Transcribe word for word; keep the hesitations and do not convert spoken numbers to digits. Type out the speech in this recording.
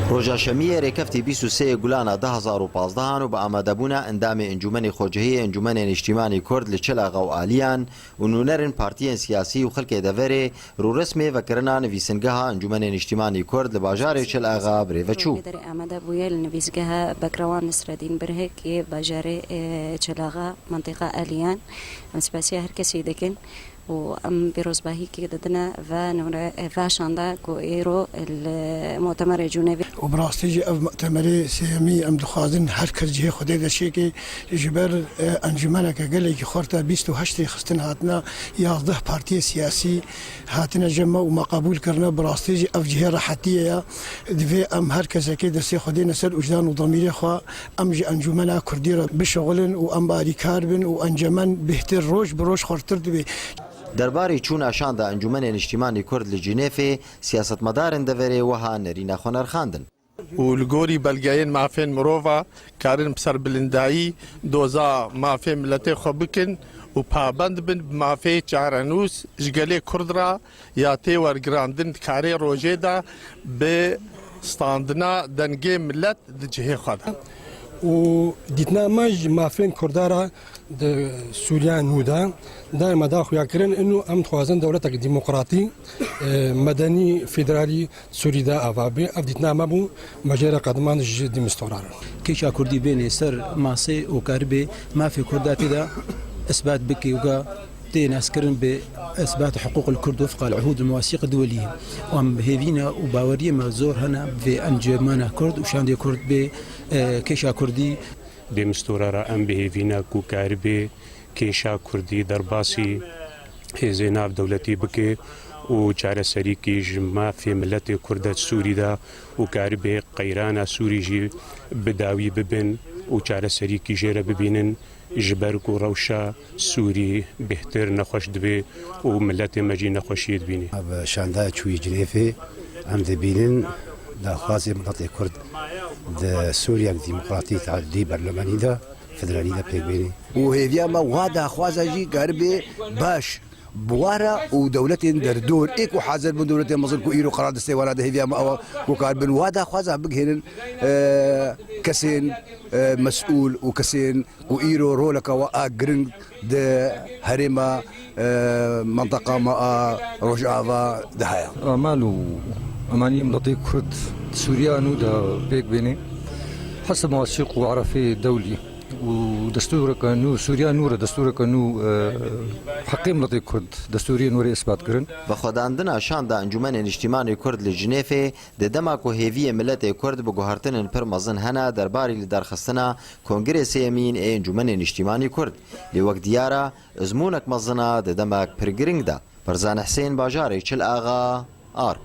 Roja Şemiyê rêkeftî bîst û sê Gulana du hazar û pazdehan û bi amadebûna endamê Encûmenê Xwecihiyê Encûmenê Niştîmanî Kurd li Çil Axa û Aliyan û nûnerên partiyên siyasî û xelkê deverê rûresmê vekirina nivîsingeha Encûmenê Niştîmanî Kurd li bajarê Çil Axa birêve çû. Derê amade bûye li nivîsgeha Bekrewan Nisredîn Birhek yê bajarê, e, Çil Axa, mentiqa Aliyan. Em spasiya her kesî dikin û em pîrozbahîkê didine ve nûre, e, ve şanda ku êro li Mutemerê Cûnevê. Û bi rastî jî ev mutemerê sêyemî em dixwazin her kes cihê xwe dê de çêkê. Ji ber, e, encûmeneke gelekî xurt e, bîst û heşt rêxistin hatine, yazdeh partiyê siyasî hatine cem me û me qebûl kirine. Bi rastî jî ev cihê rehetiyê ye. Divê em her kesekê destê xwe dêne ser ûcdan û demîrê xwe. Em ji encûmena Kurdî re bişixulin û em alîkar bin û encemen bêhtir roj bi roj xurtir dibe. Derbarê çûna şanda Encûmenê Niştîmanî Kurd li Cinêfê, siyasetmedarên deverê wiha nerîna xwe nerxandin. Û li gorî belgeyên mafên mirova karin bi serbilindayî doza mafê miletê xwe bikin û pabend bin bi mafê çarenûs ji gelê Kurd re ya tê wergirandin di karê rojê de bi standina dengê milet di cihê xwe de. Û dîtina me ji mafên Kurda re di Sûriya nû de, daima da xuya kirin, inu em dixwazin dewletek demokratî, e, medenî, federalî Sûrî de ava bê. Ev dîtina me bû, me jê re qediman ji Dîmistora re. Kêşa Kurdî bênê ser masê û karibê mafê Kurda tê de isbat bike û ga tê naskirin bi isbat huquq el Kurd wefqa el uhud el mewasiq duwelî. Em bi hêvî ne û baweriyê me zor hene vê encûmena Kurd û şandê Kurd bê, e, kêşa Kurdî. Dê mistora re em bi hêvî ne ku karibê kêşa Kurdî derbasî hêzê navdewletî bike û çareserîkî ji mafê miletê Kurd e Sûrî de û karibê qeyrana Sûrî jî bi dawî bibin û çareserîkî jê re bibînin, ji ber ku rewşa Sûrî bêhtir nexweş dibe û miletê me jî nexweşiyê dibîne. Bi şanda çûyî Cinêfê em dibînin daxwazê miletê Kurd di Sûriya Demokratîk, teadilî berlemenî de, federalî de pêk bêne. Û hêviya me wa daxwaza jî karibe baş bi wa re û dewletên derdor ê ku hazir bin, dewletên mezin ku îro qerar destê wan de, hêviya me ew e ku karibin wa daxwaza bigihênin, e, kesên, e, mesûl û kesên ku îro roleka we a giring di herêma, e, menteqa me a Rojava de heye. Amal û emanî miletê Kurd di Sûriya nû de pêk bêne. Hesib mewasîq û erefê dewlî û destûreke nû, Sûriya nû re destûreke nû, e, heqê miletê Kurd, destûriyê nû rê isbat kirin. Vexwedandina şanda Encûmenê Niştîmanê Kurd li Cinêfê di dema ku hêviyê miletê Kurd bi guhertinên pir mezin hene derbarî lidarxistina Kongirê Sêyemîn ê Encûmenê Niştîmanî Kurd. Lê wek diyar e, ezmûnek mezin e di demek pir giring de. Berzan Husên, bajarê Çil Axa, Ark.